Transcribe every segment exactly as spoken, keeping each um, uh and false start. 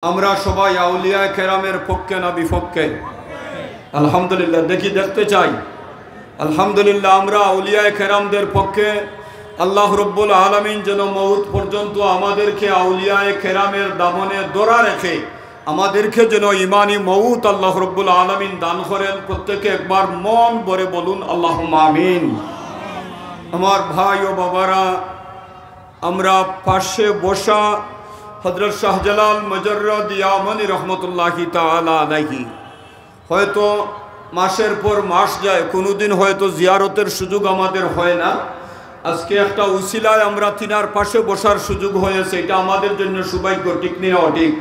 আমরা সবাই আউলিয়ায়ে কেরামের পক্ষে না বিপক্ষে? আলহামদুলিল্লাহ। দেখি, দেখতে চাই। আলহামদুলিল্লাহ, আমরা আউলিয়ায়ে কেরামদের পক্ষে। আল্লাহ রব্বুল আলামিন যেন মউত পর্যন্ত আমাদেরকে আউলিয়ায়ে কেরামের দামনে ধরা রেখে আমাদেরকে যেন ইমানি মউত আল্লাহ রব্বুল আলামিন দান করেন। প্রত্যেকে একবার মন ভরে বলুন, আল্লাহুম্মা আমিন। আমার ভাই ও বাবারা, আমরা পাশে বসা হযরত শাহজালাল মুজাররদ ইয়ামানি রহমতুল্লাহি তাআলা আলাইহি, হয়তো মাসের পর মাস যায়, কোনোদিন হয়তো জিয়ারতের সুযোগ আমাদের হয় না। আজকে একটা উসিলায় আমরা তিনার পাশে বসার সুযোগ হয়েছে, এটা আমাদের জন্য সৌভাগ্য, ঠিক নি না অঠিক?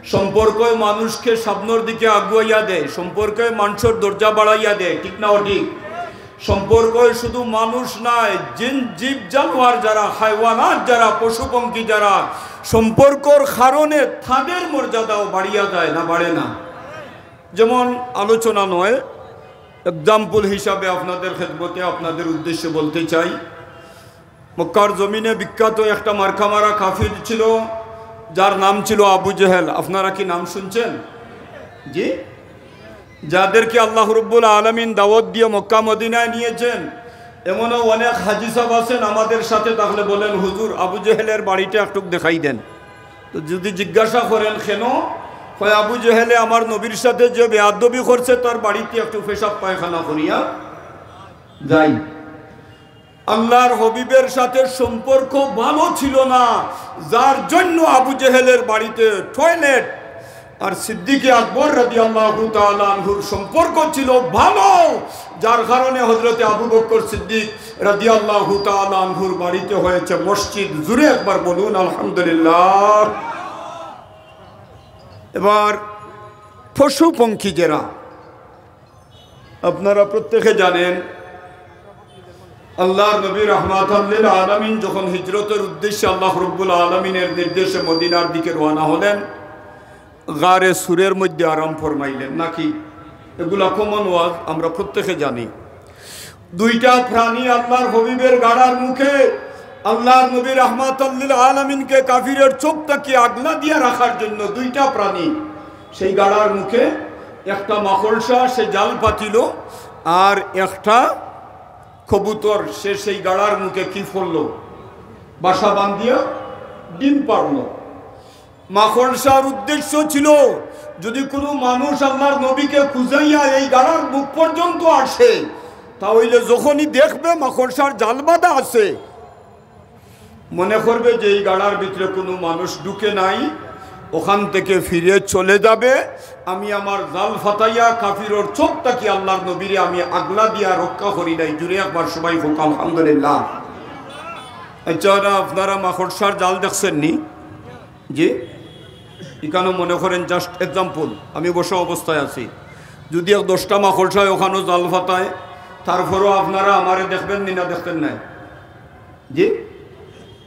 সম্পর্কয় মানুষকে সামনের দিকে আগুয়াইয়া দেয়, সম্পর্কয় মানুষের দরজা বাড়াইয়া দেয়, ঠিক না অঠিক? সম্পর্কয় শুধু মানুষ নয়, জিন, জীব জানোয়ার যারা, হায়ওয়ানাত যারা, পশুপঙ্খী যারা, সম্পর্কর কারণে তাদের মর্যাদাও বাড়িয়া যায় না, বাড়ে না? যেমন আলোচনা নয়, এক্সাম্পল হিসাবে আপনাদের খেদমতে, আপনাদের উদ্দেশ্যে বলতে চাই, মক্কার জমিনে বিখ্যাত একটা মার্কা মারা কাফির ছিল, যার নাম ছিল আবু জেহেল। আপনারা কি নাম শুনছেন? জি। যাদেরকে আল্লাহ রব্বুল আলামিন দাওয়াত দিয়ে মক্কা মদিনায় নিয়েছেন, এমনও অনেক হাজি সাহেব আছেন আমাদের সাথে, তাহলে বলেন, "হুজুর, আবু জেহেলের বাড়িটা একটু দেখাই দেন।" তো যদি জিজ্ঞাসা করেন, "কেন?" কয়, "আবু জেহেলে আমার নবীর সাথে যে বেয়াদবি করছে, তার বাড়িতে একটু পেশাব পায়খানা করিয়া যাই।" আল্লাহর হাবিবের সাথে সম্পর্ক ভালো ছিল না, যার জন্য আবু জেহেলের বাড়িতে টয়লেট। আর সিদ্দিকে আকবর রাদিয়াল্লাহু তাআলা আনহুর সম্পর্ক ছিল ভালো, যার কারণে হযরতে আবু বকর সিদ্দিক রাদিয়াল্লাহু তাআলা আনহুর বাড়িতে হয়েছে মসজিদ। জুরে একবার বলুন, আলহামদুলিল্লাহ। এবার পশুপঙ্খী যারা, আপনারা প্রত্যেকে জানেন, আল্লাহর নবী রাহমাতাল লিল আলামিন যখন হিজরতের উদ্দেশ্যে আল্লাহ রব্বুল আলামিনের নির্দেশে মদিনার দিকে রওনা হলেন, গারে সুরের মধ্যে আরাম ফরমাইলেন নাকি? এগুলা কমন ওয়াজ, আমরা প্রত্যেকে জানি। দুইটা প্রাণী আল্লাহর হাবিবের গাড়ার মুখে, আল্লাহর নবী রাহমাতাল লিল আলামিনকে কাফিরের চোখ থাকি আগলা দিয়া রাখার জন্য দুইটা প্রাণী সেই গাড়ার মুখে, একটা মাকড়সা, সে জাল পাতিল, আর একটা কবুতর, সে সেই গাড়ার মুখে কি ফেলল? বাসা বান্ধিয়া ডিম পারল। মাকড়সার উদ্দেশ্য ছিল, যদি কোনো মানুষ আল্লাহর নবীকে খুঁজাইয়া এই গাড়ার মুখ পর্যন্ত আসে, তা হইলে যখনই দেখবে মাকড়সার জাল বাঁধা আছে, মনে করবে যে এই গাড়ার ভিতরে কোনো মানুষ ঢুকে নাই, ওখান থেকে ফিরে চলে যাবে। আমি আমার জাল ফাতাইয়া কাফিরর চোখ থাকি আল্লাহর নবীরে আমি আগলা দিয়া রক্ষা করি নাই। জুরে একবার সবাই হোক আলহামদুলিল্লাহ। আচ্ছা, ওরা আপনারা মাকড়সার জাল দেখছেন নি? জি, এখানে মনে করেন, জাস্ট এক্সাম্পল, আমি বসা অবস্থায় আছি, যদি এক দশটা মাকড়সায় ওখানো জাল ফাতায়, তারপরও আপনারা আমারে দেখবেন নি না, দেখতেন নাই? জি,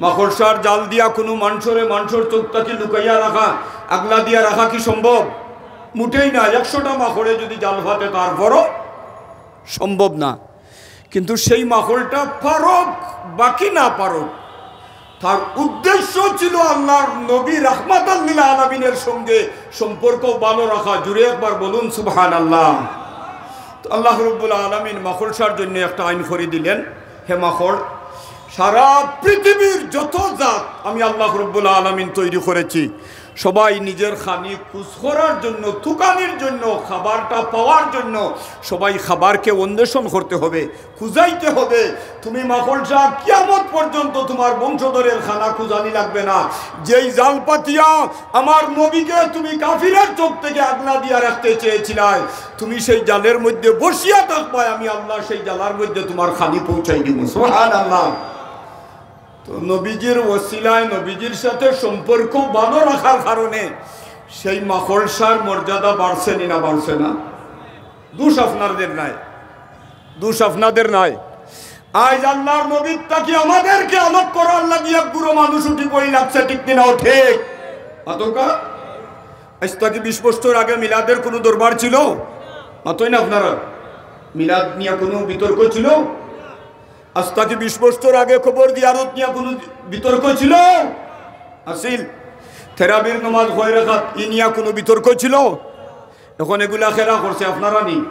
মাকড়সার জাল দিয়া কোনো মানুষরে মানুষর চোখ থাকি লুকাইয়া রাখা, আগলা দিয়া রাখা কি সম্ভব? মোটেই না। একশোটা মাকড়ে যদি জাল ফাতে, তারপরও সম্ভব না। কিন্তু সেই মাকড়টা পারুক বাকি না পারুক, তার উদ্দেশ্য ছিল আল্লাহর নবী রাহমাতাল লিল আলামিনের সঙ্গে সম্পর্ক ভালো রাখা। জুরে একবার বলুন সুবহানাল্লাহ। তো আল্লাহ রব্বুল আলামিন মাকড়সার জন্য একটা আইন করে দিলেন, হে মাকড়, সারা পৃথিবীর যত জাত আমি আল্লাহ রব্বুল আলামিন তৈরি করেছি, সবাই নিজের খানি খুঁজ করার জন্য, তুকানির জন্য, খাবারটা পাওয়ার জন্য সবাই খাবারকে অন্বেষণ করতে হবে, খুঁজাইতে হবে। তুমি মাকড়সা কিয়ামত পর্যন্ত তোমার বংশধরের খানা খুঁজানি লাগবে না। যেই জাল পাতিয়া আমার নবীকে তুমি কাফিরের চোখ থেকে আগলা দিয়া রাখতে চেয়েছিলায়, তুমি সেই জালের মধ্যে বসিয়া থাকবায়, আমি আল্লাহ সেই জালার মধ্যে তোমার খানি পৌঁছাই দিব। সুবহানাল্লাহ। তো নবীজির ওসিলায় নবীজির সাথে সম্পর্ক ভালো রাখার কারণে সেই মাকড়সার মর্যাদা বাড়ছে নি না বাড়ছে না? দোষ আপনাদের নাই, দোষ আপনাদের নাই। আজ আল্লাহর নবীর থাকি আমাদেরকে আলোক করার লাগি এক বুড়ো মানুষ উঠি পড়ি লাগছে, ঠিক কিনা? ও ঠিক। আতকা, আজ থাকি বিশ বছর আগে মিলাদের কোনো দরবার ছিল? মাতই না আপনারা। মিলাদ নিয়ে কোনো বিতর্ক ছিল? আজ থাকি বিশ বছর আগে কবর জিয়ারত নিয়ে কোনো বিতর্ক ছিল? আছিল। তেরাবির নমাজ কয় রাকাত, ই নিয়া কুনু বিতর্ক ছিল? এখন এগুলা কেরা করছে? আপনারা নি?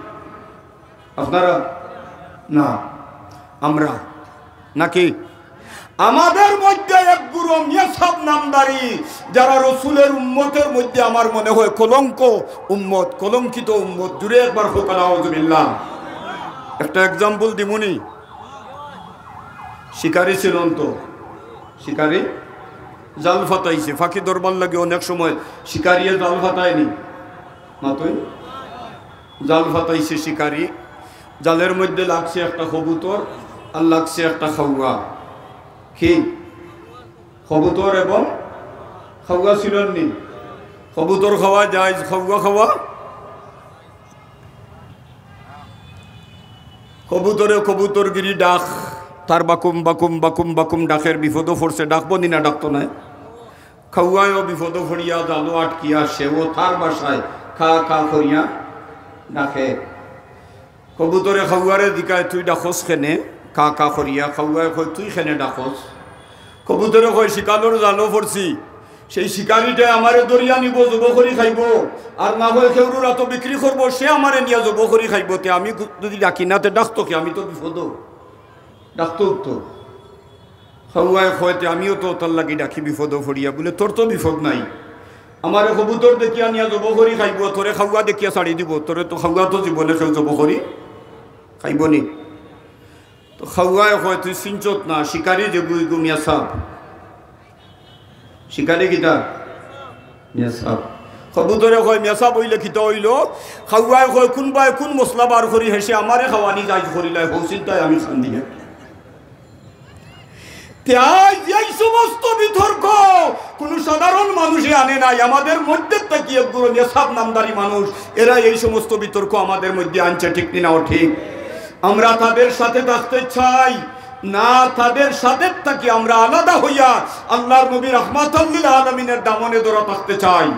আপনারা? না, আমরা। নাকি? আমাদের মধ্যে এক গুরু মেসাব নামধারী, যারা রসুলের উম্মতের মধ্যে আমার মনে হয় কলঙ্ক উম্মত, কলঙ্কিত উম্মত। জুরে একবার কউক্কা, নাউজুবিল্লাহ। একটা example দিমুনি। শিকারি ছিলইন তো, শিকারি জাল ফাতাইছে, ফাকি ধরবার লাগি অনেক সময় শিকারিয়ে জাল ফাতায়নি? মাতইন। জাল ফাতাইছে শিকারি, জালের মধ্যে লাগছে একটা কবুতর আর লাগছে একটা কাউয়া। কি? কবুতর এবং কাউয়া ছিলইন নি? কবুতর খাওয়া জায়েজ, কাউয়া খাওয়া? কবুতরে কবুতরগিরি ডাক, তার বাকুম বাকুম বাকুম বাকুম ডাকের, বিপদো পড়ছে, ডাকবো নি না? ডাকতো নায়? কাউয়ায়ও বিপদো পড়িয়া জালো আটকিয়া সেও তার ভাষায় কা কা করিয়া ডাকে। কবুতরে কাউয়ারে জিকায়, "তুই ডাকস কেনে কা কা করিয়া?" কাউয়ায় কয়, "তুই কেনে ডাকস?" কবুতরে কয়, "শিকারর জালো পড়ছি, সেই শিকারিটায় আমারে ধরিয়া নিবো, জবো করি খাইবো, আর না হয় কেউরর আতো বিক্রি করবো, সে আমারে নিয়া জবো করি খাইবো, তে আমি গু-, যদি ডাকি না, তে ডাকতো কে? আমি তো বিপদো, ডাকতো তো।" কাউয়ায় কয়, "তে আমিও তো তার লাগি ডাকি বিপদো পড়িয়া।" বুলে, "তোর তো বিপদ নাই, আমারে কবুতর দেখিয়া নিয়া জবো করি খাইবো, তোরে কাউয়া দেখিয়া ছাড়ি দিবো, তোরে তো কাউয়া তো জীবনে কেউ জবো করি খাইবো নি।" তো কাউয়ায় কয়, "তুই চিনছত না, শিকারি যে গুই গু মেসাব।" শিকারি কিতা? মেসাব। কবুতরে কয়, "মেসাব অইলে কিতা অইলো?" কাউয়ায় কয়, "কুনবায় কুন মসলা বার করি হেষে আমারে খাওয়ানি জায়েজ করিলায়, হউ চিন্তায় আমি কান্দিয়া।" তে আইজ এই সমস্ত বিতর্ক কুনু সাধারণ মানুষে আনে নাই, আমাদের মধ্যে থাকি এক গুরু মেসাব নামধারী মানুষ, এরা এই সমস্ত বিতর্ক আমাদের মধ্যে আনছে, ঠিক নি না অঠিক? আমরা তাদের সাথে থাকতে চাই না, তাদের সাথে থাকি আমরা আলাদা হইয়া আল্লাহর নবী রাহমাতাল লিল আলামিনের দামনে ধরা থাকতে চাই।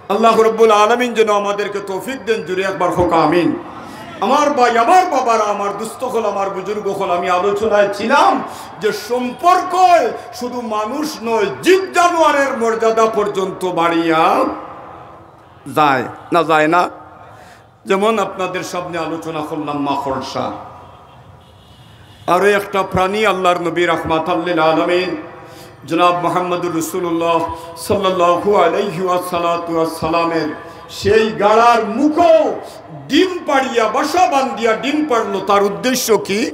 আল্লাহ রব্বুল আলামিন যেন আমাদেরকে তৌফিক দেন, জুরে একবার কউক্কা আমিন। আমার ভাই, আমার বাবারা, আমার দুস্ত অকল, আমার বুজুর্গ অকল, আমি আলোচনায় ছিলাম যে সম্পর্ক শুধু মানুষ নয়, জীব জানোয়ারের মর্যাদা পর্যন্ত বাড়িয়া যায় না, যায় না? যেমন আপনাদের সামনে আলোচনা করলাম মাকড়সা, আরো একটা প্রাণী আল্লাহর নবী রাহমাতাল লিল আলামিন জনাব মুহাম্মদুর রাসূলুল্লাহ সাল্লাল্লাহু আলাইহি ওয়াসাল্লাতু ওয়াসসালামের সেই গাড়ার মুখো ডিম পাড়িয়া, বাসা বান্ধিয়া ডিম পাড়লো। তার উদ্দেশ্য কি?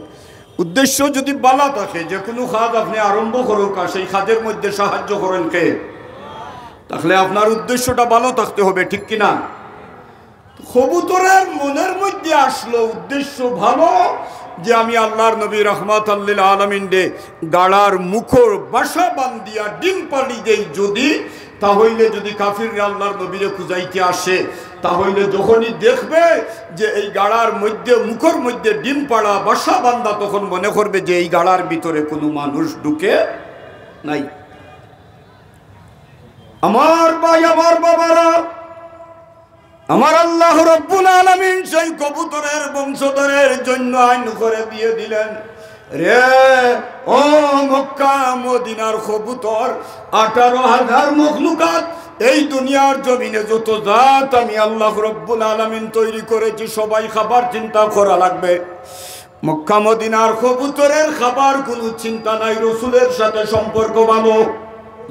উদ্দেশ্য যদি বালা থাকে, যে কুনু কাজ আপনে আরম্ভ করউক্কা, সেই কাজের মধ্যে সাহায্য করইন কে? তাহলে আপনার উদ্দেশ্যটা ভালো থাকতে হবে, ঠিক কি না? কবুতরের মনের মধ্যে আসলো উদ্দেশ্য ভালো, যে আমি আল্লাহর নবী রাহমাতাল লিল আলামিনরে গাড়ার মুখর বাসা বান্ধিয়া ডিম পাড়ি দেই যদি, তা অইলে যদি কাফিররা আল্লাহর নবীরে খুঁজাইতে আসে, তা অইলে যখনই দেখবে যে এই গাড়ার মধ্যে, মুখর মধ্যে ডিম পাড়া, বাসা বান্ধা, তখন মনে করবে যে এই গাড়ার ভিতরে কুনু মানুষ ঢুকে নাই। আমার ভাই, আমার বাবারা, আমার আল্লাহ রব্বুল আলামিন সেই কবুতরের বংশধরের জন্য আইন করে দিয়ে দিলেন, রে, ও মক্কা মদিনার কবুতর, আঠারো হাজার মখলুকাত, এই দুনিয়ার জমিনে যত জাত আমি আল্লাহ রব্বুল আলামিন তৈরি করেছি, সবাই খাবার চিন্তা করা লাগবে। মক্কা মদিনার কবুতরের খাবার কুনু চিন্তা নাই, রসুলের সাথে সম্পর্ক ভালো।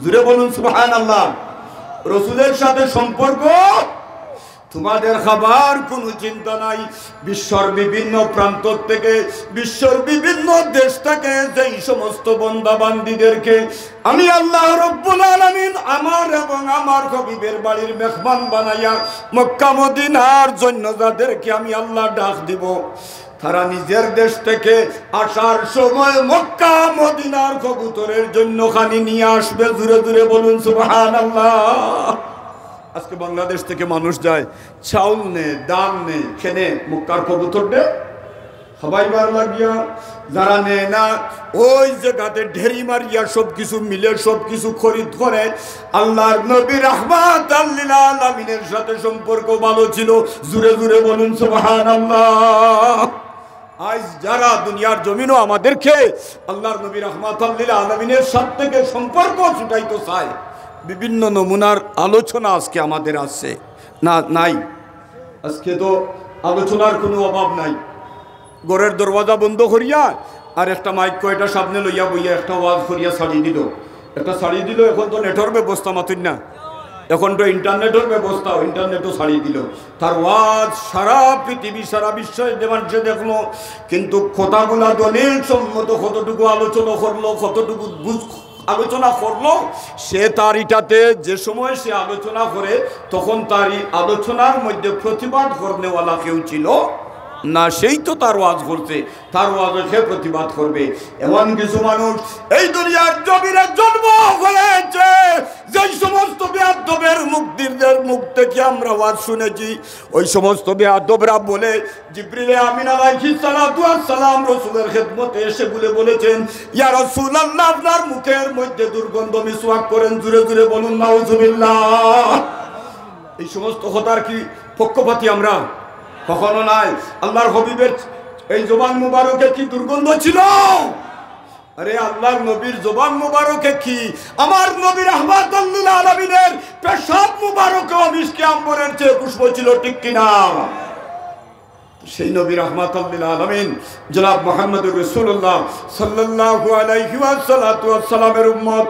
জুরে বলুন সুবহানাল্লাহ। রসুলের সাথে সম্পর্ক, তোমাদের খাবার কুনু চিন্তা নাই। বিশ্বর বিভিন্ন প্রান্ত থেকে, বিশ্বর বিভিন্ন দেশ থেকে যেই সমস্ত বন্দা বান্দিদেরকে আমি আল্লাহ রব্বুল আলামিন আমার এবং আমার হাবিবের বাড়ির মেহমান বানাইয়া মক্কা মদিনার জন্য যাদেরকে আমি আল্লাহ ডাক দিব, তারা নিজের দেশ থেকে আসার সময় মক্কা মদিনার কবুতরের জন্য খানি নিয়ে আসবে। জুরে জুরে বলুন সুবহানাল্লাহ। আজকে বাংলাদেশ থেকে মানুষ যায়, চাউল নে, ধান নে, কেনে মক্কার কবুতররে খাবাইবার লাগিয়া। যারা নেয় না, ওই জাগাতে ঢেড়ি মারিয়া সবকিছু মিলে, সবকিছু খরিদ করে। আল্লাহর নবী রাহমাতাল লিল আলামিনের সাথে সম্পর্ক ভালো ছিল। জুরে জুরে বলুন সুবহানাল্লাহ। আইজ যারা দুনিয়ার জমিনও আমাদেরকে আল্লাহর নবী রাহমাতাল লিল আলামিনের সাথ থেকে সম্পর্ক ছুটাইতে চায়, বিভিন্ন নমুনার আলোচনা আজকে আমাদের আছে না? নাই? আজকে তো আলোচনার কোনো অভাব নাই। ঘরের দরওয়াজা বন্ধ করিয়া আর একটা মাইক কয়টা সামনে লইয়া বইয়া একটা ওয়াজ করিয়া ছাড়ি দিল, একটা ছাড়ি দিল। এখন তো নেটর ব্যবস্থা, মাতইন না, এখন তো ইন্টারনেটর ব্যবস্থা, ইন্টারনেটও ছাড়ি দিল। তার ওয়াজ সারা পৃথিবী, সারা বিশ্ব যে মানুষে দেখলো, কিন্তু কথাগুলা দলিল সম্মত কতটুকু আলোচনা করলো, কতটুকু বুঝ-, আলোচনা করলো, সে তার ইটাতে যে সময় সে আলোচনা করে, তখন তার এই আলোচনার মধ্যে প্রতিবাদ করনেওয়ালা কেউ ছিল না। সেই তো তার ওয়াজ করছে, তার ওয়াজে সে প্রতিবাদ করবে। এমন কিছু মানুষ এই দুনিয়ার জমিনে জন্ম হয়েছে, যেই সমস্ত বেয়াদবের মুখ, মুখ থেকে আমরা ওয়াজ শুনেছি, ওই সমস্ত বেয়াদবরা বলে, জিবরিলে আমিন আলাইহিস সালাতু ওয়াস সালাম রসুলের খেদমতে এসে বলে বলেছেন, "ইয়া রাসূলুল্লাহ, আপনার মুখের মধ্যে দুর্গন্ধ মিসওয়াক করেন।" জুরে জুরে বলুন, "নাউজুবিল্লাহ।" এই সমস্ত কথার কি পক্ষপাতী আমরা? কখনো নাই। আল্লাহর হাবিবের এই জবান মুবারকে কি দুর্গন্ধ ছিল? আরে, আল্লাহর নবীর জবান মুবারকে কি, আমার নবী রাহমাতুল লিল আলামিনের পেশাব মুবারকে মিশকে আম্বরের চেয়ে খুশবু ছিল, ঠিক কিনা? সেই নবী রাহমাতুল লিল আলামিন জনাব মুহাম্মদুর রাসূলুল্লাহ সাল্লাল্লাহু আলাইহি ওয়াসাল্লাতু ওয়াসসালামের উম্মত,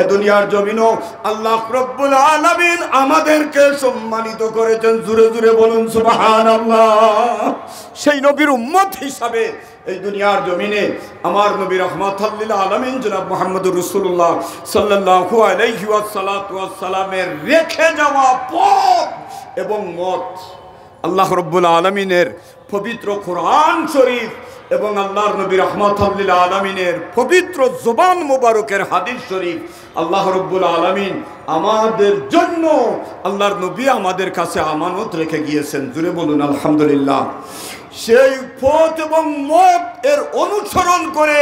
এ দুনিয়ার জমিনও আল্লাহ রব্বুল আলামিন আমাদেরকে সম্মানিত করেছেন। জুরে জুরে বলুন সুবহানাল্লাহ। সেই নবীর উম্মত হিসাবে এই দুনিয়ার জমিনে আমার নবী রাহমাতুল লিল আলামিন জনাব মুহাম্মদুর রাসূলুল্লাহ সাল্লাল্লাহু আলাইহি ওয়াসাল্লাতু ওয়াসসালামের রেখে যাওয়া পথ এবং মত, আল্লাহ রব্বুল আলামিনের পবিত্র কোরআন শরীফ এবং আল্লাহর নবী রাহমাতুল লিল আলামিনের পবিত্র জবান মুবারকের হাদিস শরীফ, আল্লাহ রব্বুল আলামিন আমাদের জন্য, আল্লাহর নবী আমাদের কাছে আমানত রেখে গিয়েছেন। জুরে বলুন আলহামদুলিল্লাহ। সেই পথ এবং মত এর অনুসরণ করে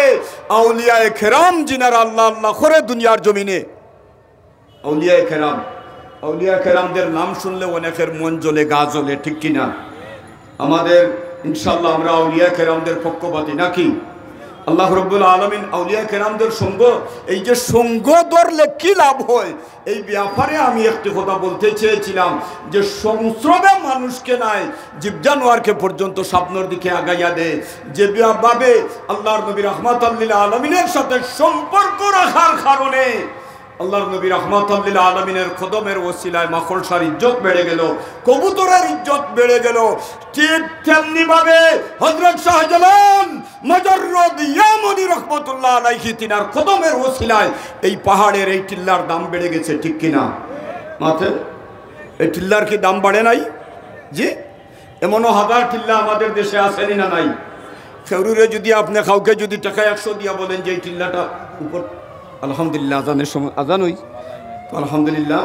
আউলিয়ায়ে কেরাম যিনারা আল্লাহ আল্লাহ করে দুনিয়ার জমিনে, আউলিয়ায়ে কেরাম, আউলিয়ায়ে কেরামদের নাম শুনলে অনেকের মন জ্বলে, গা জ্বলে, ঠিক কিনা? আমাদের ইনশাআল্লাহ আমরা আউলিয়ায়ে কেরামদের পক্ষপাতী নাকি? আল্লাহ রব্বুল আলামিন আউলিয়ায়ে কেরামদের সঙ্গ, এই যে সঙ্গ ধরলে কি লাভ হয়, এই ব্যাপারে আমি একটি কথা বলতে চেয়েছিলাম যে সংস্রবে মানুষকে নাই, জীব জানোয়ারকে পর্যন্ত সামনের দিকে আগাইয়া দেয়। যে ভাবে আল্লাহর নবী রাহমাতুল লিল আলামিনের সাথে সম্পর্ক রাখার কারণে আল্লাহর নবী রাহমাতুল লিল আলামিনের কদমের ওসিলায় মাকড়সার ইজ্জত বেড়ে গেল, কবুতরের ইজ্জত বেড়ে গেল। ঠিক তেমনি ভাবে হযরত শাহজালাল মুজাররদ ইয়ামনি রহমতুল্লাহ আলাইহি তিনার কদমের ওসিলায় এই পাহাড়ের এই টিল্লার দাম বেড়ে গেছে, ঠিক কিনা? মাতে, এই টিল্লার কি দাম বাড়ে নাই? জি, এমনও হাজার টিল্লা আমাদের দেশে আছে নি না নাই? কেউরে যদি আপনি কাউকে যদি টাকা একশো দিয়া বলেন যে এই টিল্লাটা উপর, আলহামদুলিল্লাহ, আজানের সময় আজান হই, তো আলহামদুলিল্লাহ,